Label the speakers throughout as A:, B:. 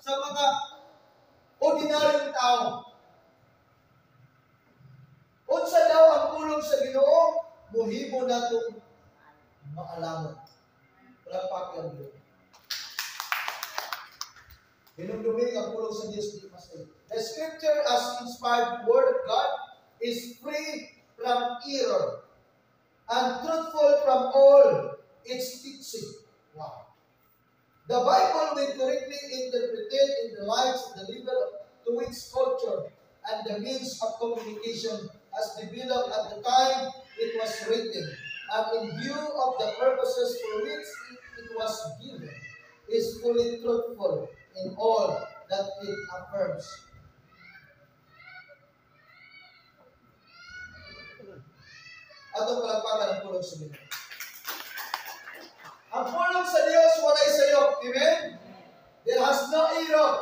A: Sa mga ordinaryong tao. Unsa daw ang pulong sa Ginoo, muhimo natong maalamon. Palakpaki ang Ginoo. Hinumdumi ang pulong sa Diyos di masayop. The scripture as inspired word of God is free from error and truthful from all its teaching. Wow. The Bible, when correctly interpreted in the light of the level to which culture and the means of communication has developed at the time it was written, and in view of the purposes for which it was given, is fully truthful in all that it affirms. Atong palakpakan ang pulong sa Ginoo. Ang pulong sa Dios walay sayop. Amen? There has no error.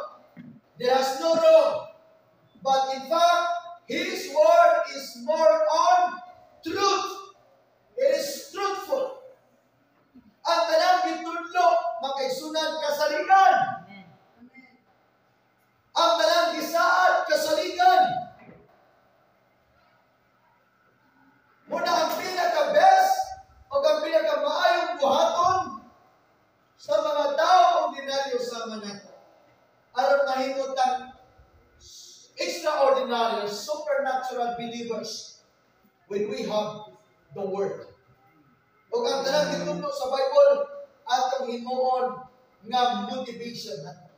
A: There has no wrong. But in fact, His word is more on truth. It is truthful. Ang tanang gitudlo, makaigsunan, kasaligan. Ang tanang gisaad, kasaligan. Muna ang pinaka-best o ang pinaka-maayong buhaton sa mga tao ordinaryo sa nato aron mahimong extraordinary, supernatural believers when we have the Word. Ug ang tanang gitudlo sa Bible atong himuon nga motivation nato.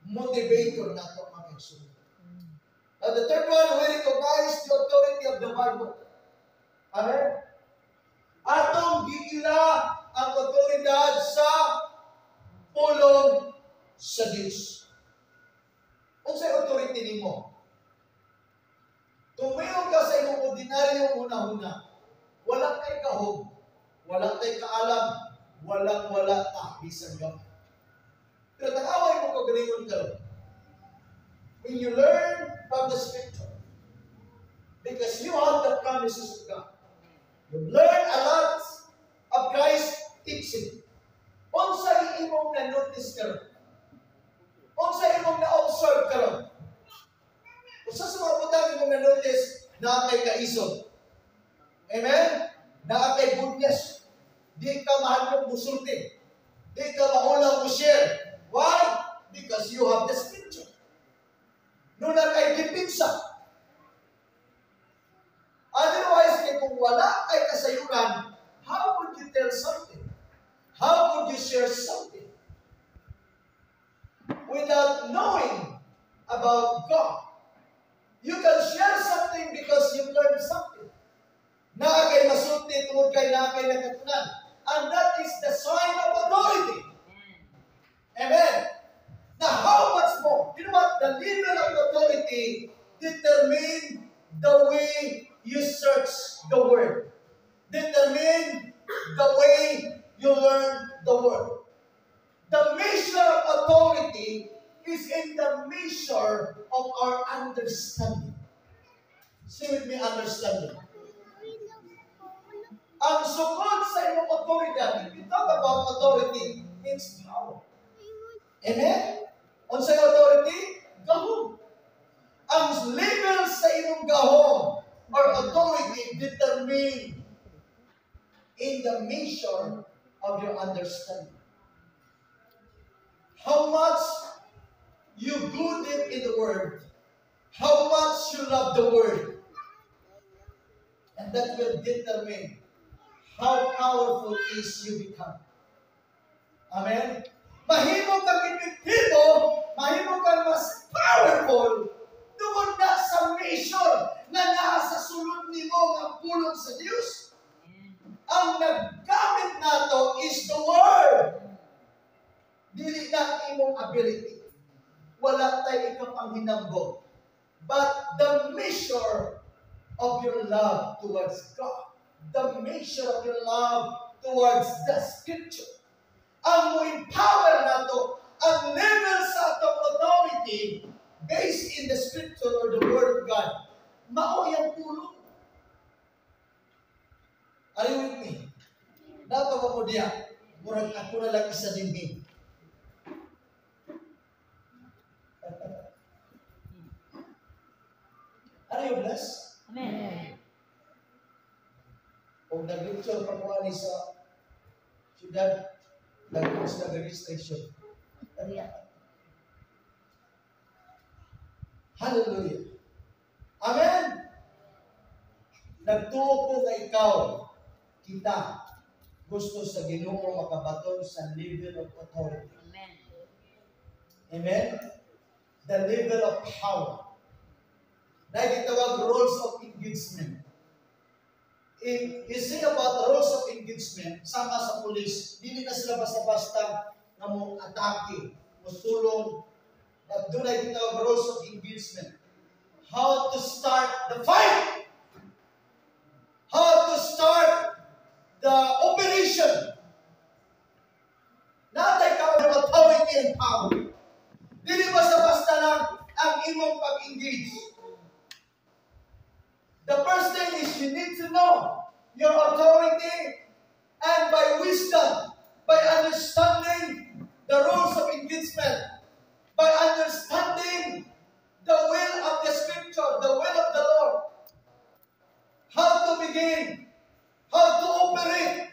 A: Motivator nato, mga igsoon. Now, the third one, we recognize the authority of the Bible. Amen? Atong giila ang otoridad sa pulong sa Dios. Unsay authority nimo? Tumayo ka sa imong ordinaryong hunahuna, wala kay kahog, wala kay kaalam, walang wala ta bisan gamay. Pero tan-awa imong kagalingon karon. When you learn from the scripture, because you have the promises of God, you learn a lot of Christ's teaching. Unsay imong na-notice karon? Unsay imong na-observe karon? Usa sa mga butang imong na-notice, naa kay kaisog. Amen? Naa kay goodness. Di ka mahadlok musulti. Di ka maulaw mo share. Why? Because you have the scripture. Naa kay depensa. Otherwise, kay kung wala kay kasayuran, how would you tell something? How would you share something? Without knowing about God. You can share something because you learned something. Naa kay masulti tungod kay naa kay nakatunan. And that is the sign of authority. Amen. Now, how much more? You know what? The level of authority determine the way you search the Word. Determine the way you learn the Word. The measure of authority is in the measure of our understanding. Say with me, "Understanding." Ang sukod sa imong otoridad, if you talk about authority, means power. Amen? Unsay authority? Gahom. Ang level sa imong gahom or authority determine in the measure of your understanding. How much you go deep in the Word, how much you love the Word, and that will determine how powerful is you become. Amen? Mahimo kang epektibo, mahimo kang mas powerful tungod na sa measure na naa sa sulod nimo nga pulong sa Dios. Ang naggamit nato is the Word. Dili na imong ability. Wala tay ikapanghinambog. But the measure of your love towards God. The measure of your love towards the scripture. Ang mo empower nato, ang level sa atong authority based in the scripture or the Word of God, mao yang pulong. Are you with me? Naa pa mo diya? Murag ako na lang isa dinhi. O nag-lecture pa ko ani sa siyudad, nag sa registration. Hallelujah. Amen. Nagtuo ko nga ikaw, kita, gusto sa Ginoo makabaton sa level of authority.
B: Amen.
A: Amen? The level of power. Na gitawag rules of engagement. If you say about the rules of engagement, sama sa police, dili na sila basta-basta nga mo atake, mo sulong, but duna gitawag rules of engagement. How to start the fight! How to start the operation! Naa tay ka authority and power. Dili basta-basta lang ang imong pag-engage. The first thing is you need to know your authority and by wisdom, by understanding the rules of engagement, by understanding the will of the Scripture, the will of the Lord, how to begin, how to operate.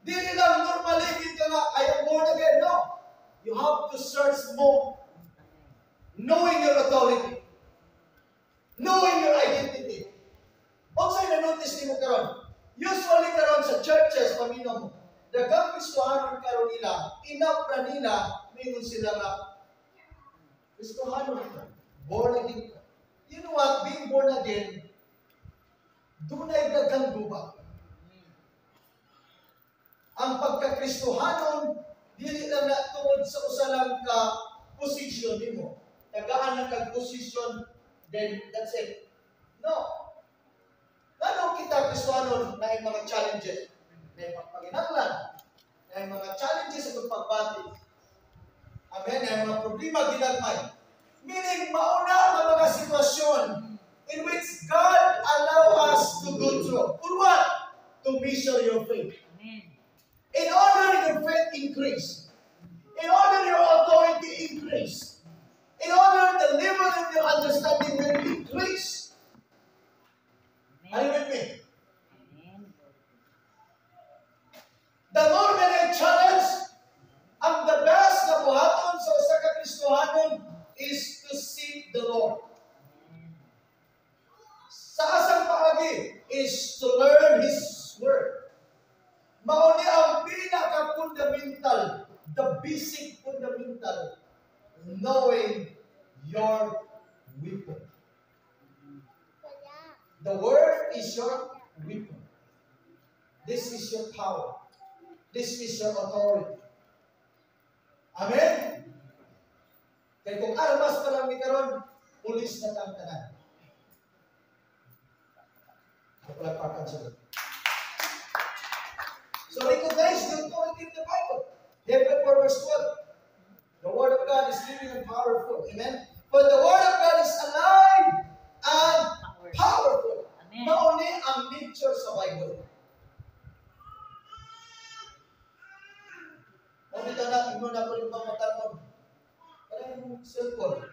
A: Dili lang normally gid ka nga, "I am born again." No. You have to search more. Knowing your authority. Knowing your identity. Unsay na-notice nimo karon? Usually karon sa churches, paminaw mo, daghang Kristohanon karon nila, enough ra nila, mingon sila nga, "Kristohanon ka, born again ka." You know what? Being born again, dunay daghang guba. Ang pagka-Kristohanon, dili lang na tungod sa usa lang ka position nimo. Tagaan lang kag position, then that's it. No. Ngano kita Kristohanon na mga challenges? Na mga panginahanglan, na mga challenges sa pagbati. Amen, na mga problema ginagmay. Meaning, mauna ang mga sitwasyon in which God allow us to go through. For what? To measure your faith.
B: Amen.
A: In order your faith increase, in order your authority increase, in order the level of your understanding will increase. Are you with me?
B: Amen.
A: The more many challenge, ang the best na buhaton sa usa ka Kristohanon is to seek the Lord. Sa asang paagi is to learn His Word. Mao ni ang pinaka-fundamental, the basic fundamental, knowing your weapon. The Word is your weapon. This is your power. This is your authority. Amen? Kaya kung armas pa lang ni karon, pulis na tang tanan. Palakpakan sila. So recognize the authority of the Bible. Hebrew 4 verse 12. The Word of God is living and powerful. Amen? For the Word of God is alive and powerful.
B: Amen.
A: Mao ni ang nature sa Bible. Mao ni tanan, ingon ako rin mga matanon. Parang cellphone.